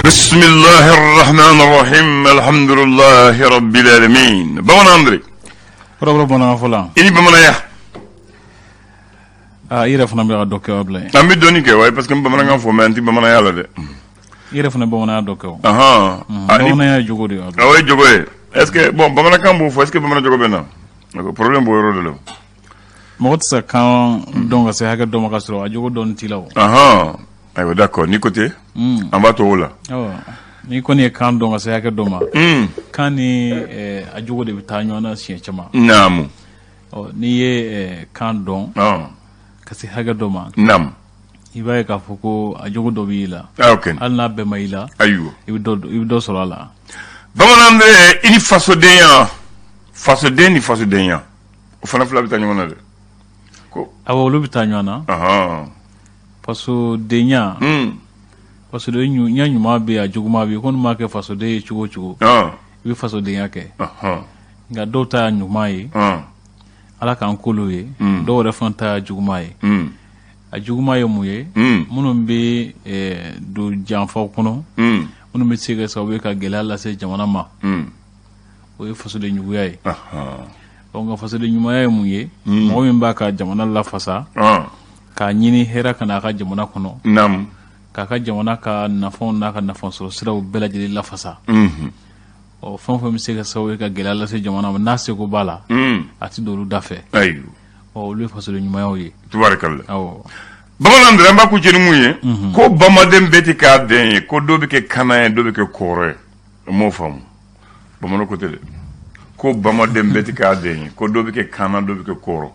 Bisimilahi rahmani rahim alhamdulilahi rabbil alamin. Bamanan Andre. Kɔrɔbɔrɔ bamanankan fɔla. I ni bamananya. Aa, i yɛrɛ fana bɛ ka dɔ kɛ wa bila An bɛ dɔɔni kɛ wa, parce que n bamanankan fɔ, mais an tɛ bamananya la dɛ. I yɛrɛ fana bamananya dɔ kɛ o. Bamananya ye jogo de ye. O ye jogo ye. Est ce que, bon, bamanankan b'o fɔ, est ce que bamanan jogo bɛ na? Problème b'o yɔrɔ de la. Mɔgɔ tɛ se ka kan dɔn ka se hakɛ dɔ ma ka sɔrɔ a jogo dɔɔni t'i la o. Ayiwa, d'accord, n'i ko ten, an b'a to o la. N'i kɔni ye kan dɔn ka se hakɛ dɔ ma, kan ni a jogo de bɛ taa ɲɔgɔn na siɲɛ caman. Ɔ, n'i ye kan dɔn ka se hakɛ dɔ ma, i b'a ye k'a fɔ ko a jogo dɔ b'i la. Hali n'a bɛɛ ma i la, ayiwa, i bɛ dɔ sɔrɔ a la. Bamanan bɛ i ni fasodenya, fasoden ni fasodenya, o fana fila bɛ taa ɲɔgɔn na dɛ. Ko awɔ, olu bɛ taa ɲɔgɔn na. Fasodenya, fasodenya ɲuman bɛ yen, a juguman bɛ yen. Ko maa kɛ fasoden ye cogo o cogo, i bɛ fasodenya kɛ. Nka dɔw ta y'a ɲuman ye, Ala k'an k'olu ye. Dɔw yɛrɛ fana ta y'a juguman ye. A juguman ye mun ye? Minnu bɛ don janfaw kɔnɔ, minnu bɛ se ka sababu ye ka gɛlɛya lase jamana ma, o ye fasoden juguya ye. Ɔ, nka fasoden ɲumanya ye mun ye? Mɔgɔ min b'a ka jamana lafasa, k'a ɲini hɛrɛ ka na a ka jamana kɔnɔ, k'a ka jamana ka nafaw n'a ka nafasɔrɔ siraw bɛɛ lajɛlen lafasa. Ɔ, fɛn o fɛn bɛ se ka sababu ye ka gɛlɛya lase jamana ma, n'a seko b'a la, a tɛ don olu da fɛ. Ɔ, olu ye fasoden ɲumanyaw ye. Tubarikalla. Bamanan Andre, an b'a kuncɛ ni mun ye? Ko bamaden bɛɛ tɛ k'a den ye, ko dɔ bɛ kɛ kana ye, dɔ bɛ kɛ kɔrɔ ye. O m'o faamu. Bamanan ko tɛ dɛ, ko bamaden bɛɛ tɛ k'a den ye, ko dɔ bɛ kɛ kana, dɔ bɛ kɛ kɔrɔ.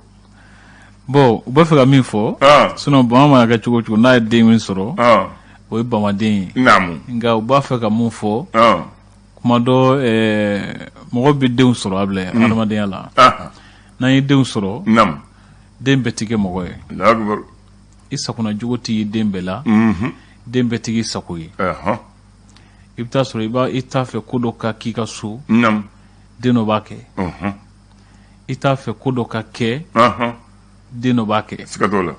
Bon, u b'a fɛ ka min fɔ, sinon bama mana kɛ cogo o cogo, n'a ye den min sɔrɔ, o ye bamaden ye. Nka u b'a fɛ ka mun fɔ? Kuma dɔ, mɔgɔ bɛ denw sɔrɔ a bila adamadenya la. N'an ye denw sɔrɔ, den bɛɛ tɛ kɛ mɔgɔ ye. I sagona jogo tɛ ye den bɛɛ la, den bɛɛ tɛ k'i sago ye. I bɛ taa sɔrɔ i b'a i t'a fɛ ko dɔ ka k'i ka so, den dɔ b'a kɛ. I t'a fɛ ko dɔ ka kɛ, den dɔ b'a kɛ. Siga t'o la.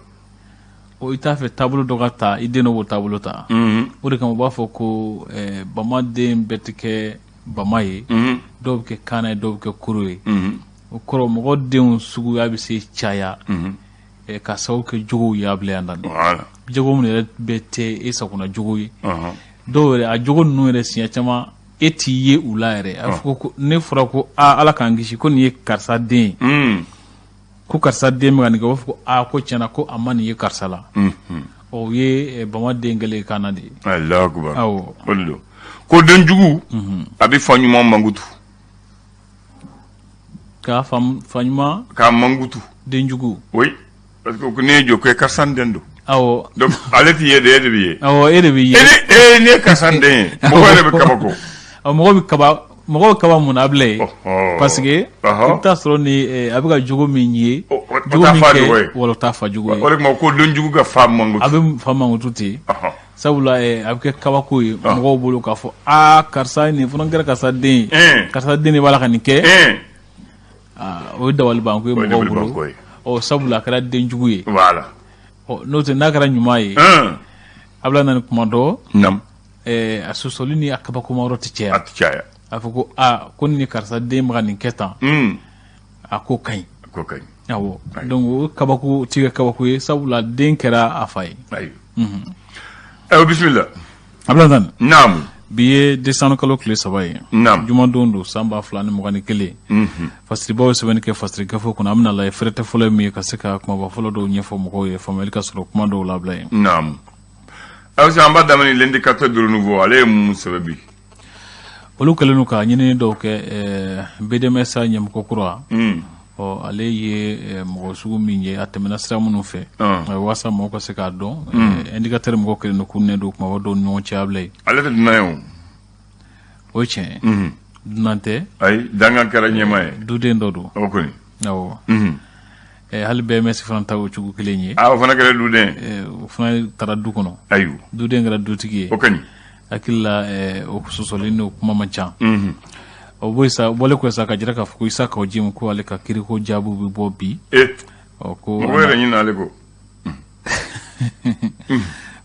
O, i t'a fɛ taabolo dɔ ka ta, i den dɔ b'o taabolo ta. O de kama u b'a fɔ ko bamaden bɛɛ tɛ kɛ bama ye, dɔw bɛ kɛ kaana ye, dɔw bɛ kɛ koro ye. O kɔrɔ, mɔgɔ denw suguya bɛ se caya ka sababu kɛ jogow ye a bila yan. Jogo minnu yɛrɛ bɛɛ tɛ e sagona jogo ye. Dɔw yɛrɛ, a jogo ninnu yɛrɛ, siɲɛ caman e t'i ye u la yɛrɛ. A fɔ ko ne fɔra ko aa, Ala k'an kisi, ko nin ye karisa den ye, ko karisa den bɛ ka nin kɛ, u b'a fɔ ko aa, ko tiɲɛna ko a ma nin ye karisa la. O ye bama den kɛlen kaana de ye. Alahu akibaru. O de don ko denjugu a bɛ fa ɲuman mankutu. K'a fa ɲuman k'a mankutu. Denjugu. Oui, parce que ne ye jɔ ko karisa den don. Donc ale t'i ye de, e de bɛ ye. Awɔ, e de bɛ ye. E ne ye karisa den ye, mɔgɔ yɛrɛ bɛ kabako. Mɔgɔ bɛ kaba, mɔgɔ bɛ kaba mun na a bila ye? Parce que i bɛ taa sɔrɔ ni a bɛ ka jogo min ye, jogo min kɛ, wala o t'a fa jogo ye. O de kama ko denjugu ka fa mankutu. A bɛ fa mankutu ten, sabula a bɛ kɛ kabako ye mɔgɔw bolo k'a fɔ aa, karisa nin fana kɛra karisa den ye, karisa den de b'a la ka nin kɛ. O ye dabalibanko ye mɔgɔw bolo. Ɔ, sabula a kɛra denjugu ye. Ɔ, n'o tɛ, n'a kɛra ɲuman ye, a bila na ni kuma dɔ, a sɔsɔli ni a kabakoma yɔrɔ tɛ caya. A tɛ caya. A fɔ ko aa, ko ni karisa den bɛ ka nin kɛ tan, a ko ka ɲi. A ko ka ɲi. Awɔ, donc o kabako ti kɛ kabako ye, sabula den kɛra a fa ye. Ayiwa, bisimila. Abulayi. Naamu. Bi ye décembre kalo tile 3 ye. Jumadon don, san 2021. Fasiribaw ye sɛbɛnni kɛ fasiri gafe kɔnɔ. An bɛna lajɛ fɛrɛtɛ fɔlɔ ye min ye, ka se ka kumaba fɔlɔ dɔw ɲɛfɔ mɔgɔw ye, faamuyali ka sɔrɔ kuma dɔw la, Abulayi. Naamu. Ayiwa, an b'a daminɛ L'Indicateur du Renouveau. Ale ye mun sɛbɛn bi? Olu kɛlen don ka ɲinini dɔw kɛ BDMS ɲɛmɔgɔ kura. Ɔ, ale ye mɔgɔ sugu min ye, a tɛmɛna sira minnu fɛ, walasa mɔgɔw ka se k'a dɔn. Indicateur mɔgɔw kɛlen don k'u nɛ don kumaba dɔw ni ɲɔgɔn cɛ, Abulayi. Ale tɛ dunan ye o. O ye tiɲɛ ye, dunan tɛ. Ayi, dangan kɛra ɲɛmaa ye. Duden dɔ don. O kɔni. Awɔ. Hali BMS fana ta o cogo kelen ye. O fana kɛra duden. O fana taara du kɔnɔ. Ayiwa. Duden kɛra dutigi ye. O kɔni. Hakili la, o sɔsɔli n'o kuma man ca. O bɔ sa, bɔlen kɔ sa, ka jira k'a fɔ ko Isa Kawu Jim, ko ale ka kiriko jaabiw bɛ bɔ bi. Ɔ, ko mɔgɔ yɛrɛ ɲinɛ ale kɔ.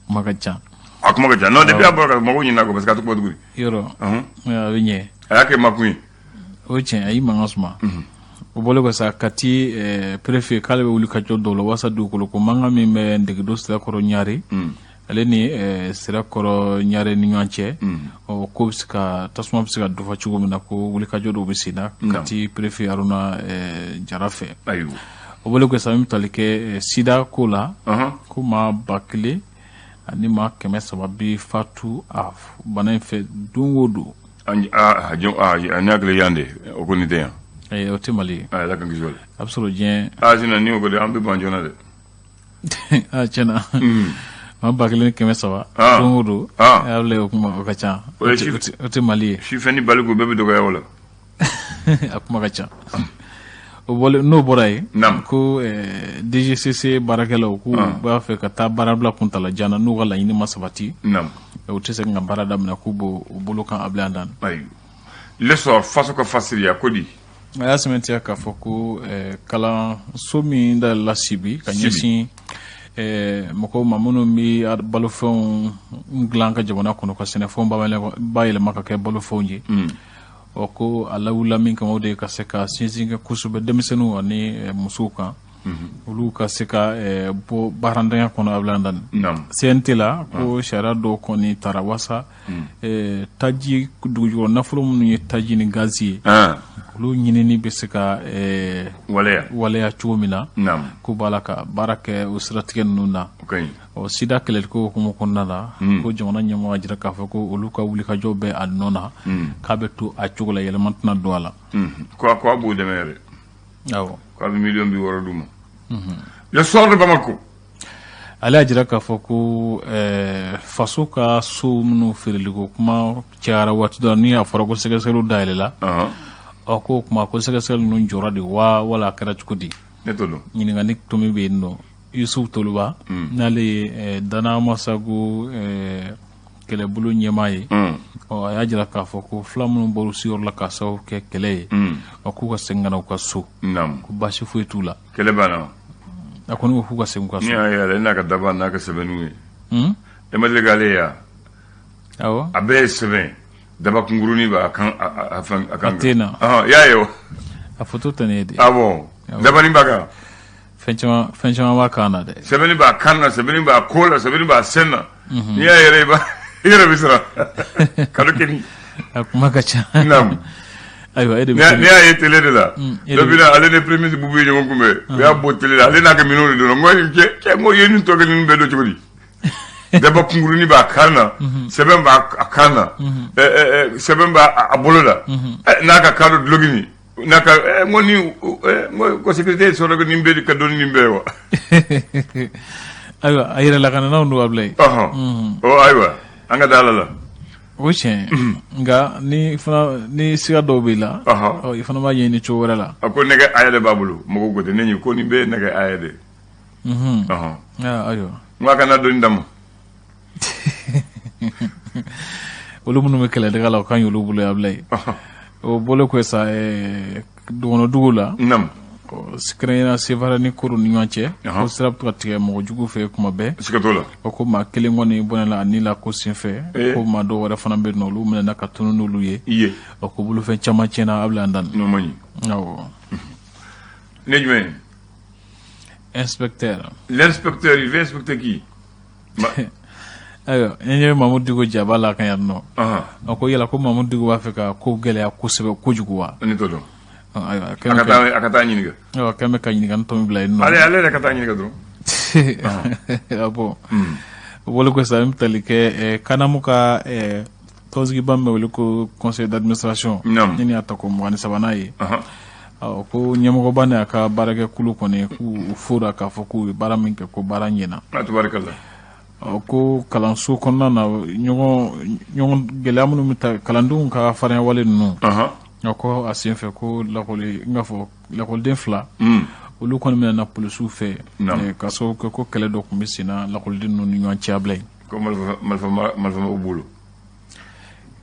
Kuma ka ca. A kuma ka ca. Non, depuis a bɔra ka mago ɲin'a kɔ parce que a tɛ kuma tuguni. Yɔrɔ a bɛ ɲɛ. A y'a kɛ makun ye. O ye tiɲɛ, a y'i mankan suma. O bɔlen kɔ sa, Kati préfet k'ale bɛ wuli ka jɔ dɔw la walasa dugukolo ko mankan min bɛ Ndegedo Sirakɔrɔ Ɲare, ale ni Sirakɔrɔ Ɲare ni ɲɔgɔn cɛ, ɔ ko bɛ se ka tasuma bɛ se ka dɔfa cogo min na, ko wulikajɔ dɔw bɛ sen na Kati préfet Haruna Jara fɛ. Ayiwa. O bɔlen kɔ sa, min bɛ tali kɛ sida ko la, ko maa 1300 bɛ fatu a bana in fɛ don o don. Ne hakili yan de, o kɔni tɛ yan. O tɛ Mali ye. Ala k'an kisi o la. A bɛ sɔrɔ diɲɛ. Aa, sinon ni o ko de, an bɛ ban joona dɛ. Aa, tiɲɛna, maa 1300 don o don. O kuma o ka ca, o tɛ Mali ye. Sifin ni baliku bɛɛ bɛ dɔgɔya o la. A kuma ka ca. O bɔlen, n'o bɔra yen, ko DGCC baarakɛlaw k'u b'a fɛ ka taa baarabila kuntalajan na n'u ka laɲini ma sabati, u tɛ se ka baara daminɛ, k'u b'o bolo kan a bila dan. L'Essor, faso ka fasiriya ko di? A y'a sɛmɛntiya k'a fɔ ko kalanso min dayɛlɛla Sibi ka ɲɛsin mɔgɔw ma minnu bɛ balofɛnw dilan ka jamana kɔnɔ, ka sɛnɛfɛnw bayɛlɛma ka kɛ balofɛnw ye, ɔ ko a lawulila min kama, o de ye ka se ka sinsin kɛ kosɛbɛ denmisɛnninw ani musow kan, olu ka se ka bɔ baarantanya kɔnɔ. A bila dan CNT la, ko sariya dɔw kɔni tara wasa taji dugujukɔrɔ nafolo minnu ye taji ni gazi ye, olu ɲinini bɛ se ka waleya cogo min na, ko b'a la ka baara kɛ o siratigɛ ninnu na. Ɔ sida kɛlɛliko hukumu kɔnɔna la, ko jamana ɲɛmɔgɔ jira k'a fɔ ko olu ka wulikajɔ bɛ a nɔ na, k'a bɛ to a cogo la, yɛlɛma tɛna don a la. Ko a b'u dɛmɛ yɛrɛ. Awɔ. K'a bɛ miliyɔn 60 d'u ma. Le Soir de Bamako. Ale y'a jira k'a fɔ ko faso ka so minnu feereliko kuma cayara waati dɔ, ni a fɔra ko sɛgɛsɛgɛliw dayɛlɛla, ɔ ko o kuma ko sɛgɛsɛgɛli ninnu jɔra de wa, wala a kɛra cogo di? Ne t'o dɔn. Ɲininkali tomi bɛ yen nɔ. Yusuf Toloba, n'ale ye Dana Masago kɛlɛbolo ɲɛmaa ye, ɔ a y'a jira k'a fɔ ko fula minnu bɔra sigiyɔrɔ la k'a sababu kɛ kɛlɛ ye, ɔ k'u ka segin ka na u ka so, ko baasi foyi t'u la. Kɛlɛ banna. A kɔni ko k'u ka segin u ka so. Ni y'a ye ale n'a ka daba n'a ka sɛbɛnniw ye. E ma deli k'ale ye wa? Awɔ. A bɛɛ ye sɛbɛn, daba kunkurunin b'a kan, a fɛn a kan. A tɛ na. I y'a ye o. A photo tɛ ne ye de. Ah bon, dabani b'a kan. Fɛn caman, fɛn caman b'a kan na dɛ. Sɛbɛnni b'a kan na, sɛbɛnni b'a kɔ la, sɛbɛnni b'a sen na. N'i y'a yɛrɛ, i yɛrɛ bɛ siran. Kalo kelen. A kuma ka ca. Naamu. Ayiwa, e de bɛ. Ne y'a ye télé de la. Dɔ bɛ na, ale ni premier ministre Bubu ye ɲɔgɔn kunbɛn. U y'a bɔ télé la, ale n'a ka minɛnw de donna. N ko cɛ, n ko i ye nin tɔ kɛ ninnu bɛɛ don cogo di? Daba kunkurunin b'a kan na, sɛbɛn b'a kan na, sɛbɛn b'a bolo la, n'a ka kadɔ dulɔki n'a ka n ko ni n ko sécurité sɔrɔ ko nin bɛɛ ka dɔn nin bɛɛ ye wa. Ayiwa, a yɛrɛ lakananaw don, Abulayi. Ɔhɔn, ɔ ayiwa, an ka da Ala la. O tiɲɛ, nka ni fana ni siga dɔw b'i la, i fana b'a ɲɛɲini cogo wɛrɛ la. A ko nɛgɛ aya de b'a bolo, mɔgɔw ko ten, ne ko nin bɛɛ ye nɛgɛ aya de ye. Ayiwa. N ko a kana dɔnni d'a ma. Olu minnu bɛ kɛlɛdɛgɛ la, o kan y'olu bolo, Abulayi. O bɔlen kɔ sa, dɔgɔnɔdugu la, kɛrɛnkɛrɛnnenya Sevare ni Koro ni ɲɔgɔn cɛ, ko sira bɛ to ka tigɛ mɔgɔ jugu fɛ kuma bɛɛ. Siga t'o la. O ko maa kelen kɔni bɔnɛna a ni la ko senfɛ, ko maa dɔw wɛrɛ fana bɛ yen nɔ, olu minɛna ka tunun n'olu ye. O ko bolofɛn caman tiɲɛna, Abulayi, an dan. N'o man ɲi. Awɔ. Ne jumɛn? Inspecteur. L'inspecteur, il veut inspecter qui? Ayiwa, n ye Mamudu Diko jaba la kan yan nɔ. A ko yala ko Mamudu Diko b'a fɛ ka ko gɛlɛya kosɛbɛ kojugu wa? Ne t'o dɔn. Ayiwa, a ka taa ɲininka. Ayiwa, kɛn bɛ ka ɲininkali tɔ min bila yen nɔ. Ale yɛrɛ ka taa ɲininka dɔrɔn. Ah bon. O bɔlen kɔ sisan, an bɛ tali kɛ CANAM ka tɔnsigiba min bɛ wele ko conseil d'administration. Ni y'a ta ko 23nan ye. Ɔ ko ɲɛmɔgɔba ni a ka baarakɛkulu kɔni, k'u fora k'a fɔ k'u ye baara min kɛ, ko baara ɲɛna. Tabarikala. Ɔ ko kalanso kɔnɔna na, ɲɔgɔn gɛlɛya minnu bɛ taa kalandenw ka farinya wale ninnu. A ko a senfɛ ko lakɔli, n k'a fɔ lakɔliden fila, olu kɔni minɛna polisiw fɛ ka sababu kɛ ko kɛlɛ dɔ tun bɛ sen na lakɔliden ninnu ni ɲɔgɔn cɛ, Abulayi. Ko marifa b'u bolo.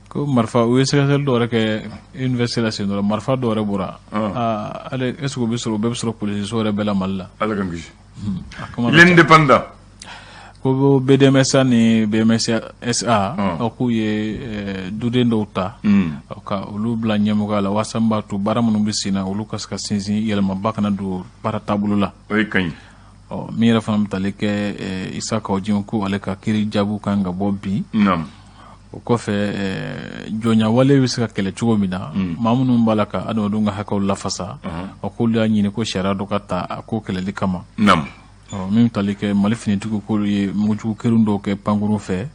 Ko marifa, u ye sɛgɛsɛgɛli dɔw yɛrɛ kɛ université la sen dɔ la, marifa dɔw yɛrɛ bɔra. Aa, ale est ce que o bɛ sɔrɔ, o bɛɛ bɛ sɔrɔ polisiso yɛrɛ bɛɛ la Mali la? Ala k'an kisi. L'Indépendant. Ko BDMSA ni BMSA k'u ye duden dɔw ta ka olu bila ɲɛmɔgɔya la walasa b'a to baara minnu bɛ sen na olu ka se ka sinsin yɛlɛmaba kana don baara taabolo la. O ye ka ɲi. Ɔ min yɛrɛ fana bɛ tali kɛ Isa Kawu Jim ko ale ka kiri jaabiw kan ka bɔ bi. O kɔfɛ jɔnyawale bɛ se ka kɛlɛ cogo min na, maa minnu b'a la ka adamadenw ka hakɛw lafasa, ɔ k'olu y'a ɲini ko sariya dɔ ka ta a ko kɛlɛli kama. Min bɛ tali kɛ Mali finitigiw k'olu ye mugujugu kɛrun dɔw kɛ pankurun fɛ,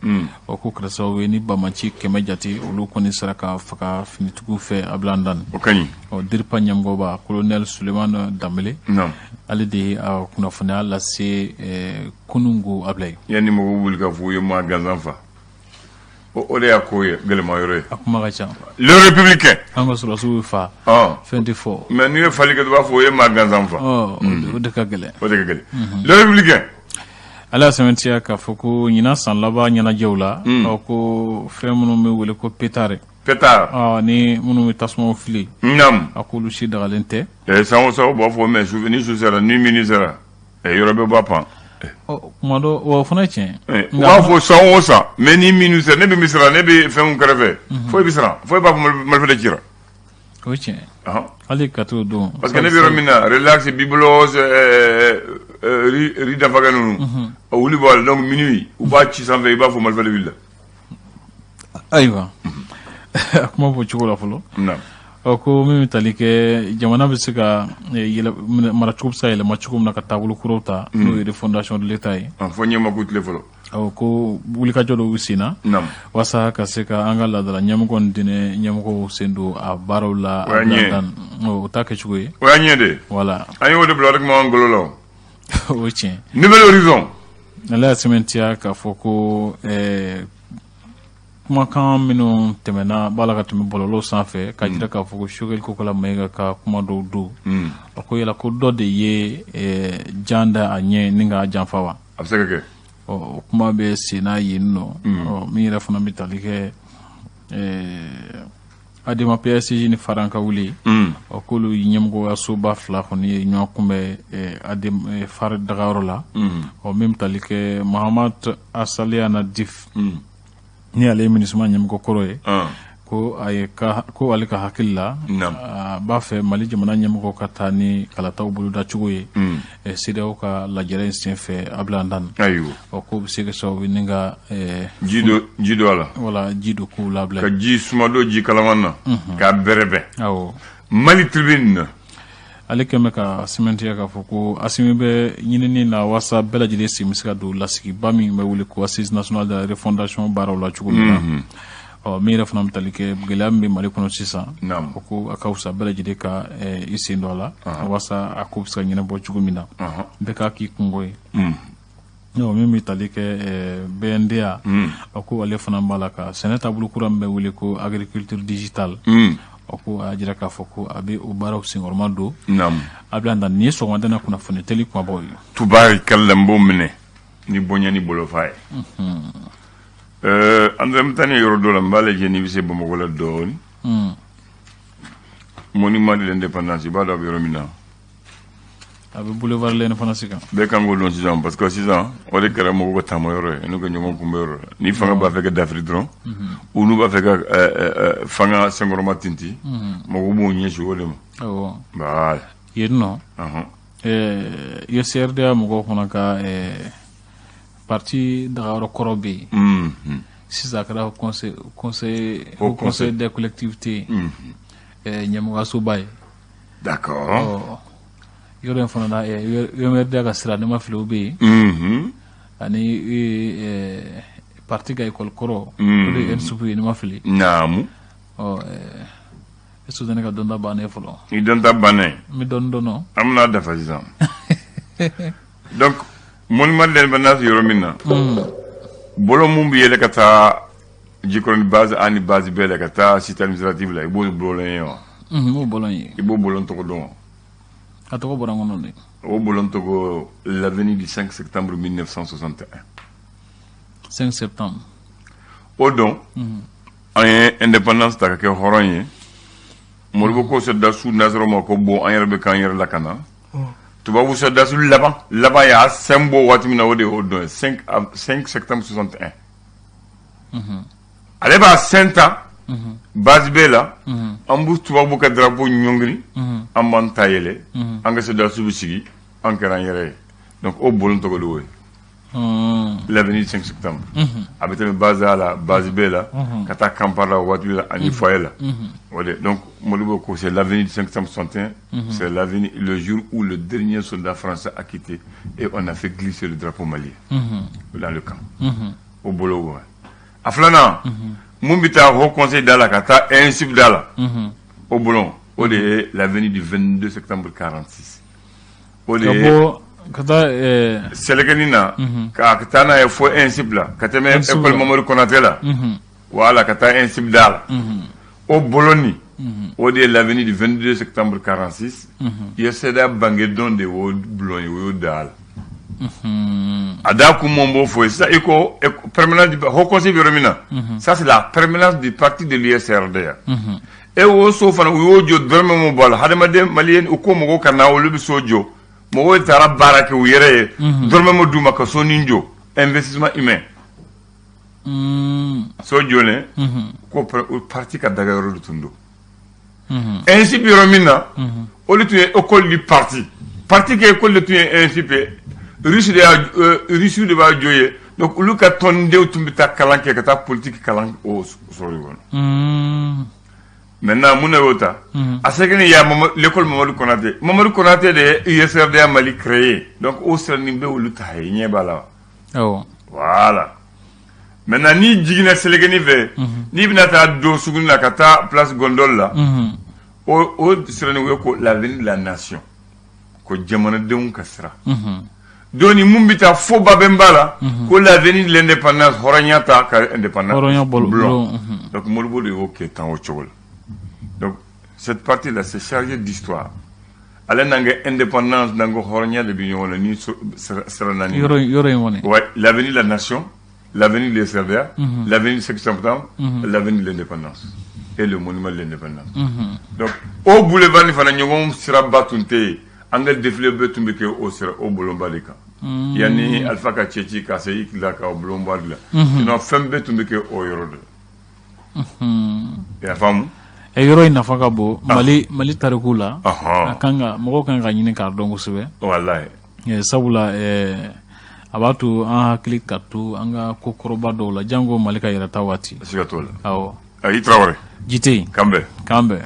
ɔ k'o kɛra sababu ye ni banbaanci 100 jate olu kɔni sera ka faga finitigiw fɛ Abilandan. O ka ɲi. Ɔ DIRPA ɲɛmɔgɔba colonel Sulemani Danbele, ale de ye a kunnafoniya lase kunungo Abilayi. Yanni mɔgɔw wuli ka fɔ u ye maa gansan fa. O de y'a ko ye gɛlɛma yɔrɔ ye. A kuma ka ca. Le Républicain. An ka sɔrɔdasiw bɛ fa. Fɛn tɛ fɔ. Mais n'i ye fali kɛ, u b'a fɔ o ye maa gansan fa. O de ka gɛlɛn. O de ka gɛlɛn. Le Républicain. Ale y'a sɛmɛntiya k'a fɔ ko ɲinan san laban ɲɛnajɛw la, ɔ ko fɛn minnu bɛ wele ko pétard. Pétard. Ni minnu bɛ tasumaw fili. A k'olu si dagalen tɛ. San o san u b'a fɔ mais su ni su sera ni minuit sera yɔrɔ bɛɛ b'a pan. Kuma dɔ o fana ye tiɲɛ. U b'a fɔ san o san mais ni minuit sera ne bɛ misira ne bɛ fɛnw kɛrɛfɛ foyi bɛ siran foyi b'a fɔ marifa de cira. O ye tiɲɛ. Hali ka t'o don. Parce que ne bɛ yɔrɔ min na Relax Biblos rue Dafaga ninnu a wuli b'a la donc minuit u b'a ci sanfɛ i b'a fɔ marifa de wulila. Ayiwa a kuma fɔ cogo la fɔlɔ. Ɔ ko min bɛ tali kɛ jamana bɛ se ka maracogo bɛ se ka yɛlɛma cogo min na ka taabolo kuraw ta, n'o ye refondation de l'État ye. Fɔ ɲɛma k'u tile fɔlɔ. Awɔ, ko wulikajɔ dɔw bɛ sen na walasa ka se ka an ka laadala ɲɛmɔgɔ ni diinɛ ɲɛmɔgɔw sen don a baaraw la. O t'a kɛcogo ye. O y'a ɲɛ de. Voilà. An y'o de bila o de tun b'an golo la. O ye tiɲɛ. Nouvel Horizon. Ale y'a sɛmɛntiya k'a fɔ ko kumakan minnu tɛmɛna b'a la ka tɛmɛ bɔlɔlɔw sanfɛ ka jira k'a fɔ ko Choguel Kokala Mayiga ka kuma dɔw don, a ko yala ko dɔ de ye jan da a ɲɛ ni k'a janfa wa? A bɛ se ka kɛ. Ɔ kuma bɛ sen na yen nɔ. Ɔ min yɛrɛ fana bɛ tali kɛ ADEMA PASJ ni FARE An Ka Wuli, ɔ k'olu ɲɛmɔgɔyasoba fila kɔni ye ɲɔgɔn kunbɛn FARE dagayɔrɔ la. Ɔ min bɛ tali kɛ Mahamat Ag Annadif, ni ale ye MINUSMA ɲɛmɔgɔ kɔrɔ ye, ko a ye ko ale ka hakili la a b'a fɛ Mali jamana ɲɛmɔgɔ ka taa ni kalataw bolodacogo ye CEDEAO ka lajɛrɛ in senfɛ Abilandan. Ayiwa. Ɔ k'o bɛ se ka sababu ni ka ji don a la. Wala ji don kow labila. Ka ji suma don ji kalaman na. K'a bɛrɛbɛn. Awɔ. Mali Tribune. Ale kɛn bɛ ka sɛmɛntiya k'a fɔ ko Asimi bɛ ɲinini na walasa bɛɛ lajɛlen sen bɛ se ka don lasigiba min bɛ wele ko Assise nationale de la refondation baaraw la cogo min na. Ɔ min yɛrɛ fana bɛ tali kɛ gɛlɛya min bɛ Mali kɔnɔ sisan, o ko a ka fisa bɛɛ lajɛlen ka i sen don a la walasa a ko bɛ se ka ɲɛnabɔ cogo min na, bɛɛ k'a k'i kungo ye. Min bɛ tali kɛ BNDA, a ko ale fana b'a la ka sɛnɛ taabolo kura min bɛ wele ko agriculture digitale, o ko a y'a jira k'a fɔ ko a bɛ o baaraw senkɔrɔma don. Abilantan, nin ye sɔgɔmada in na kunnafoni teli kumabaw ye. Tubaarikala, n b'o minɛ ni bonya ni bolofa ye. An bɛ taa ni yɔrɔ dɔ la, n b'a lajɛ n'i bɛ se Bamakɔ la dɔɔnin. Monument de l'Indépendance, i b'a dɔn a bɛ yɔrɔ min na. A bɛ boulevard l'Indépendance kan. Bɛɛ kan k'o dɔn sisan parce que sisan o de kɛra mɔgɔw ka taama yɔrɔ ye n'u ka ɲɔgɔn kunbɛ yɔrɔ ye. Ni fanga b'a fɛ ka dafiri dɔrɔn, u n'u b'a fɛ ka fanga senkɔrɔma tintin, mɔgɔw b'o ɲɛsin o de ma. Awɔ. Voilà. Yen nɔ. UCRDA mɔgɔw fana ka parti dagayɔrɔ kɔrɔ bɛ yen. Sisan a kɛra conseil des collectivités ɲɛmɔgɔyasoba ye. D'accord. Yɔrɔ in fana na UMRDA ka sira ne ma fili o bɛ yen. Ani parti ka école kɔrɔ, o de ye ENSUP ye ne ma fili. Naamu. Ɔ est-ce que ne ka dɔnta bannen fɔlɔ? I dɔnta bannen. N bɛ dɔɔnin dɔn. An bɛna dafa sisan. Donc monument de l'Indépendance yɔrɔ min na, bolo mun bɛ yɛlɛ ka taa Jikɔrɔni base A ni base B la ka taa cité administrative la, i b'o bolon ye wa? N b'o bolon ye. I b'o bolon tɔgɔ dɔn wa? A tɔgɔ bɔra n kɔnɔ de. O bolon tɔgɔ l'avenue du 5 septembre 1961. 5 septembre. O don, an ye indépendance ta ka kɛ hɔrɔn ye. Modibo ko se da su nasɔrɔ ma ko bon an yɛrɛ bɛ k'an yɛrɛ lakana. Tubabu sɔrɔdasi laban laban y'a sen bɔ waati min na, o de y'o don ye, 5 septembre 61. Ale b'a sen ta base B la, an b'u tubabu ka drapeau ɲɔngiri, an b'an ta yɛlɛ, an ka sɔrɔdasiw bɛ sigi, an kɛra an yɛrɛ ye. Donc o bulon tɔgɔ de y'o ye, l'avenue 5 septembre. A bɛ tɛmɛ base A la, base B la, ka taa camp la waati la ani foyer la. O de donc Modibo ko c'est l'avenue 5 septembre 61, c'est l'avenue, le jour où le dernier soldat français a quitté et on a fait glisser le drapeau malien dans le camp. O bolo o a filanan, mun bɛ taa Haut Conseil da la ka taa ENSUP da la, o bulon o de ye l'avenue du 22 septembre 46, o de Ka ye bɔ ka taa Sɛlɛkɛni na ka taa n'a ye fo ENSUP la, ka tɛmɛ ENSUP école la. Mamadu Konatɛ la, voilà, ka taa ENSUP da la. O bolon nin, o de ye l'avenue du 22 septembre 46, USRDA bangedon de y'o bulon ye, o y'o da la. A da kun mun b'o fɔ ye sisan, i ko permanence du Haut Conseil bɛ yɔrɔ min na, ça c'est la permanence du parti de l'USRDA. E o so fana, u y'o jɔ, dɔrɔmɛ mun bɔ a la, hadamaden maliyɛn, u ko mɔgɔw ka na, olu bɛ so jɔ, mɔgɔw taara baara kɛ u yɛrɛ ye, dɔrɔmɛ ma d'u ma ka so nin jɔ, investissement humain. So jɔlen ko o parti ka daga yɔrɔ de tun don. ENSUP yɔrɔ min na, olu tun ye école du parti, parti ka école de tun ye ENSUP ye. Russe de y'a Russe de b'a jɔ ye. Donc olu ka tɔndenw tun bɛ taa kalan kɛ, ka taa politique kalan o sɔrɔ yen kɔnɔ. Maintenant mun de y'o ta a sɛgɛnni ya l'école Mamadou Konaté? Mamadou Konaté de ye USRDA Mali créé. Donc o siranin bɛ olu ta ye, ɲɛ b'a la wa? Awɔ. Voilà. Maintenant n'i jiginna Selekeni fɛ, n'i bɛna taa don suguni la ka taa place Gondol la, o siranin, o ye ko l'avenue de la nation, ko jamanadenw ka sira doni. Mun bɛ taa fo Babɛnba la, ko l'avenue de l'indépendance, hɔrɔnya ta ka indépendance Hɔrɔnya bolo bulon. Bulon. Donc Modibo de y'o kɛ tan o cogo la. Donc cette partie là, c'est chargé d'histoire. Ale n'an ka indépendance n'an ka hɔrɔnya de bɛ ɲɔgɔn na ni sira naani. Yɔrɔ in kɔni. Ouais, l'avenue de la nation, l'avenue de l'USRDA, l'avenue du 5 septembre, l'avenue de l'indépendance et le monument de l'indépendance. Donc o boulevard ni fana ɲɔgɔn siraba tun tɛ yen. An ka défilé bɛɛ tun bɛ kɛ o sira, o bulonba de kan. Yanni Alpha ka cɛ ci ka se i la ka o bulonba de la. Sinon fɛn bɛɛ tun bɛ kɛ o yɔrɔ de la. I y'a faamu? Yɔrɔ in nafa ka bon Mali tariku la. A kan ka mɔgɔw kan ka ɲini k'a dɔn kosɛbɛ. Walayi. Sabula a b'a to an hakili ka to an ka ko kɔrɔba dɔw la, jango Mali ka yɛrɛta waati. Siga t'o la. Awɔ. I Tarawele. Jite. K'an bɛn. K'an bɛn.